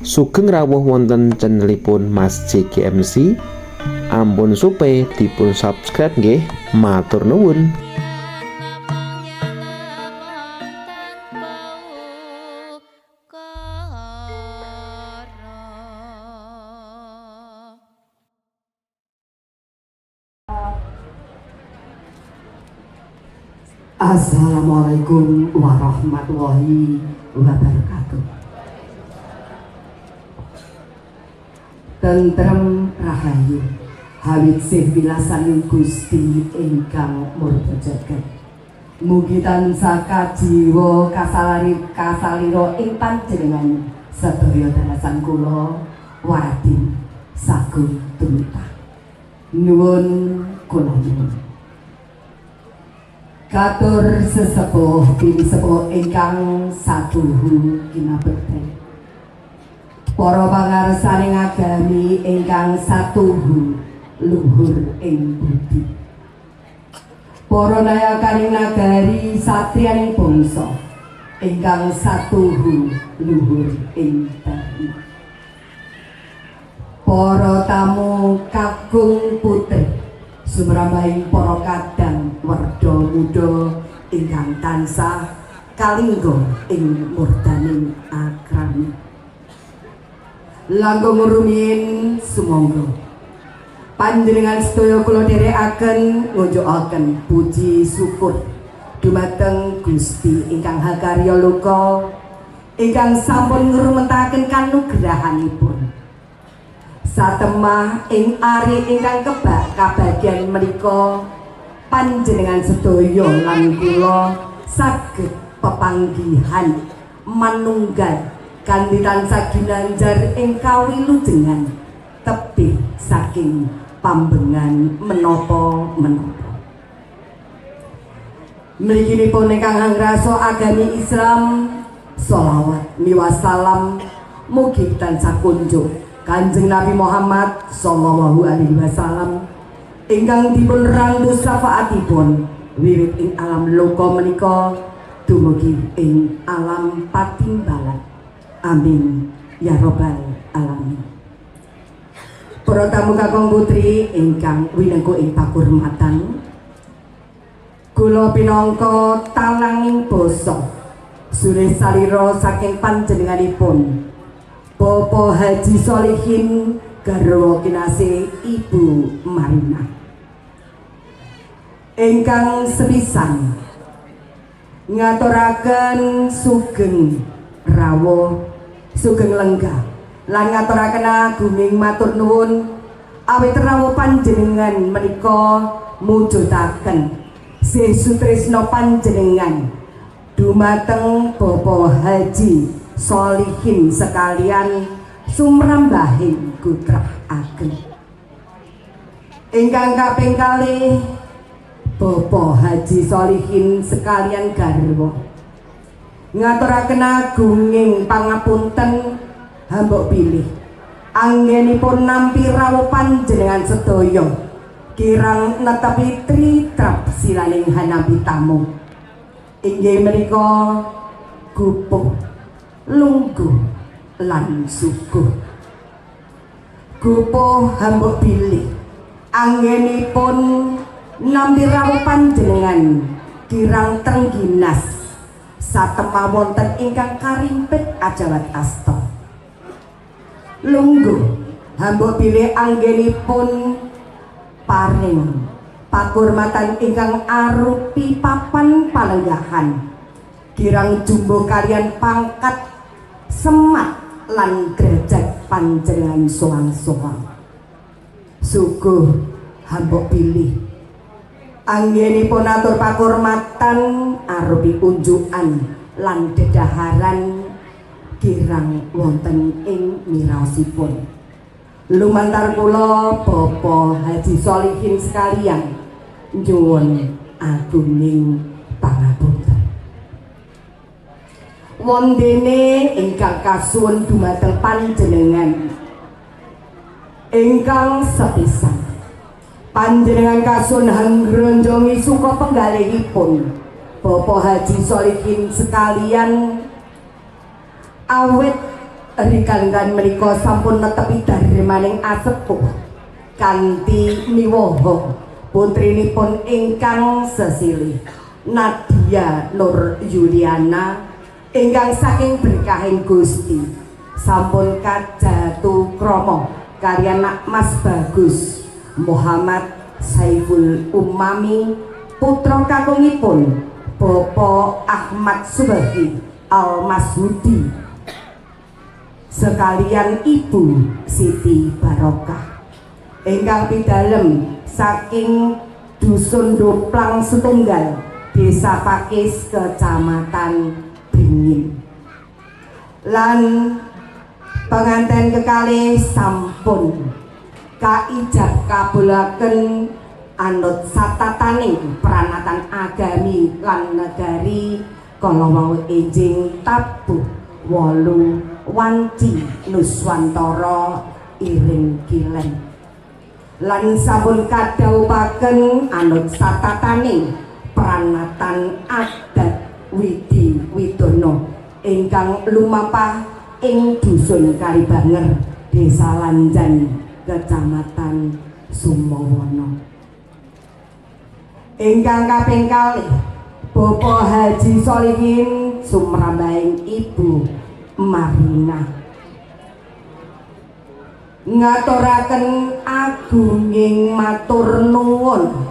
Sugeng rawuh wonten channelipun Mas JGMC. Ampun supe dipun subscribe nggih. Matur nuwun. Assalamualaikum warahmatullahi wabarakatuh. Tentrem rahayu hawit sih wilasaning Gusti ingkang murba jagat. Mugi tansah kajiwa kasalari kasalira ing panjenengan sedaya dalasan kula waradin sagung tumitah. Nuwun kula nuwun. Katur sesepuh pinisepuh ingkang satuhu kinabekten. Para pangarsaning agami ingkang satuhu luhur ing budi. Para nayakaning nagari satriyaning bangsa ingkang satuhu luhur ing dharma. Para tamu kakung putri sumrambahing para kadang werda muda ingkang tansah kalingga ing murdaning akrami. Langkung rumiyin sumangga panjenengan sedaya kula dherekaken ngunjukaken puji syukur dumateng Gusti ingkang hakarya loka ingkang sampun ngrumentaken kanugrahanipun. Satemah ing ari ingkang kebak kabagyan menika panjenengan sedaya lan kula saged pepanggihan manunggal kanthi tansah ginanjar ing kawilujengan tebih saking pambengan menapa-menapa. Mliginipun ingkang hangrasa agami Islam, sholawat miwah salam mugi tansah kunjung Kanjeng Nabi Muhammad sallallahu alaihi wasallam ingkang dipun randu syafaatipun wiwit ing alam loka menika dumugi ing alam patimbalan. Amin ya robbal alamin. Para tamu kakung putri ingkang winengku ing pakurmatan, kula pinangka talanging basa sure salira saking panjenenganipun Bapak Haji Solihin garwa kinasih Ibu Marina ingkang sepisan ngaturaken sugeng rawuh sugeng lenggah lan ngaturaken agunging matur nuwun awit rawuh panjenengan menika mujudaken sih sutresna panjenengan dumateng Bapak Haji Solihin sekalian sumrambahing gutrah ageng. Ingkang kaping kalih Bapak Haji Solihin sekalian garwa ngaturaken agunging pangapunten hambok bilih anggenipun nampi rawuh panjenengan sedaya kirang netepi tritrap silaning hanampi tamu inggih menika gupuh lungguh lan suguh. Gupuh hambok bilih anggenipun nampi rawuh panjenengan kirang trengginas satemah wonten ingkang karimpit ajawat asta. Lungguh hambok bilih anggenipun paring pakurmatan ingkang arupi papan palenggahan kirang jumbo kalian pangkat semat lan derajat panjenengan soang-soang. Suguh hambok bilih anggenipun atur pakurmatan arupi unjukan lan dedaharan kirang wonten ing miraosipun. Lumantar kula Bapak Haji Solihin sekalian nyuwun agunging pangapunten. Wondene ingkang kasuwun dumateng panjenengan ingkang sepisan panjenengan kasuwun hangronjongi suka penggalihipun Bapak Haji Solihin sekalian awit Rikalenggan menika sampun netepi darmaning asepuh kanthi miwaha putrinipun ingkang sesilih Nadia Nur Yuliana ingkang saking berkahing Gusti sampun kajatu krama kaliyan Mas Bagus Muhammad Saiful Umami, putra kakungipun Bapak Ahmad Subagi Al-Mashudi sekalian Ibu Siti Barokah ingkang pidalem saking Dusun Doplang Setunggal, Desa Pakis, Kecamatan Bringin. Lan pengantin kekalih sampun kaijab kabulaken anut satataning pranatan agami lan negari kala wau enjing tabuh 8 wanci nuswantara iring kilen lan sampun kadhawuhaken anut satataning pranatan adat widi widana ingkang lumampah ing Dusun Kalibanger, Desa Lanjan, Kecamatan Sumowono. Ingkang kaping kalih, Bapak Haji Solihin sumrambahing Ibu Marina ngaturaken agunging matur nuwun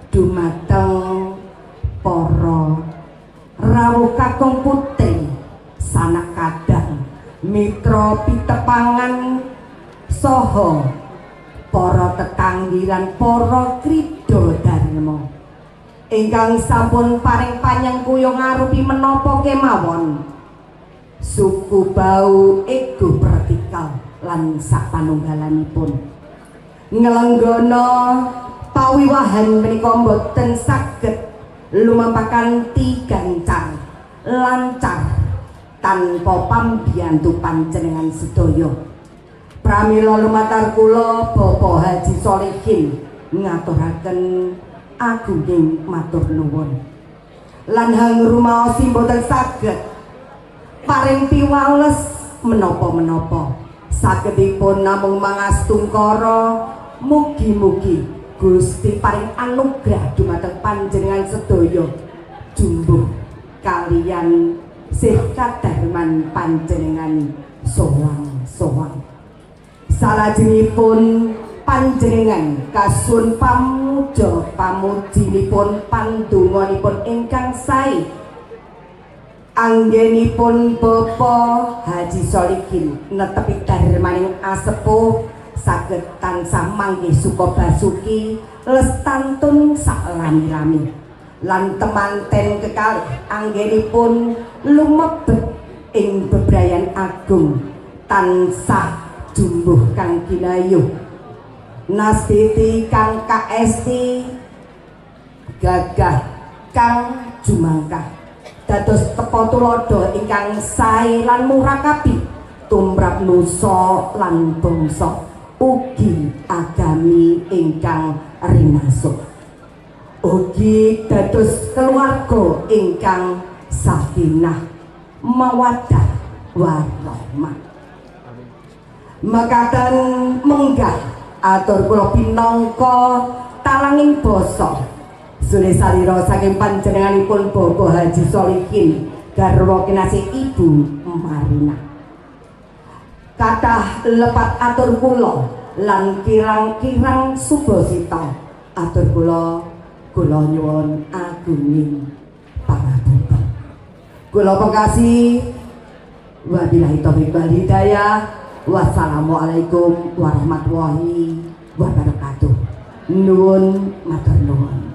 dumateng para rawuh kakung putri, sanak kadang, mitra pitepangan saha para tetanggi lan para krida dharma ingkang sampun paring panyengkuyung arupi menapa kemawon suku bau ego vertikal lan sapanunggalanipun nglenggana pawiwahan menika mboten saged lumampah kanthi gancar lancar tanpa pambiyantu panjenengan sedaya. Pramila lumantar kula, Bapak Haji Solihin, ngaturaken agunging matur nuwun lan hangrumaosi mboten saged paring piwales menapa-menapa, sagedipun namung mangastungkara mugi-mugi Gusti paring anugrah dumateng panjenengan sedaya jumbuh kaliyan sih kadarman panjenengan sowan-sowan. Salajengipun panjenengan kasuwun pamuja pamujinipun pandonganipun ingkang sae anggenipun Bapak Haji Solihin netepi darmaning asepuh saged tansah manggih suka basuki lestantun saklami-lami lan temanten kekalih anggenipun lumebet ing bebrayan agung tansah jumbuh kang ginayuh nastiti kang kaesti gagah kang jumangkah dados tepa tuladha ingkang sae lan murakabi tumrap nusa lan bangsa ugi agami ingkang rinasuh, ugi dados keluarga ingkang sakinah mawaddah warahmah. Mekaten menggah atur kula pinangka talanging basa sule salira saking panjenenganipun Bapak Haji Solihin garwa kinasih Ibu Marina. Kathah lepat atur kula lan kirang-kirang subasita atur kula, kula nyuwun agunging pangapunten. Kula pengkasi, wabillahi taufiq wal hidayah, wassalamualaikum warahmatullahi wabarakatuh. Nuwun, matur nuwun.